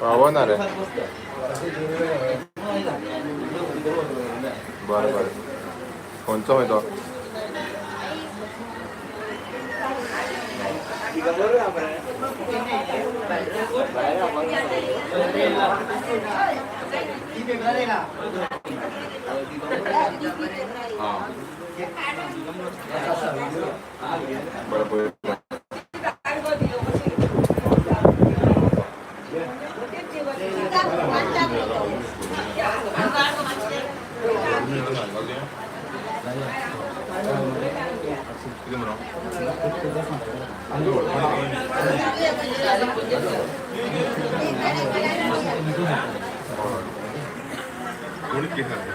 पावना रे. बरें बरें, खंयचो खंय तो? आं बरें, पळयता. कितें म्हणून? कोणी केस घातल्या?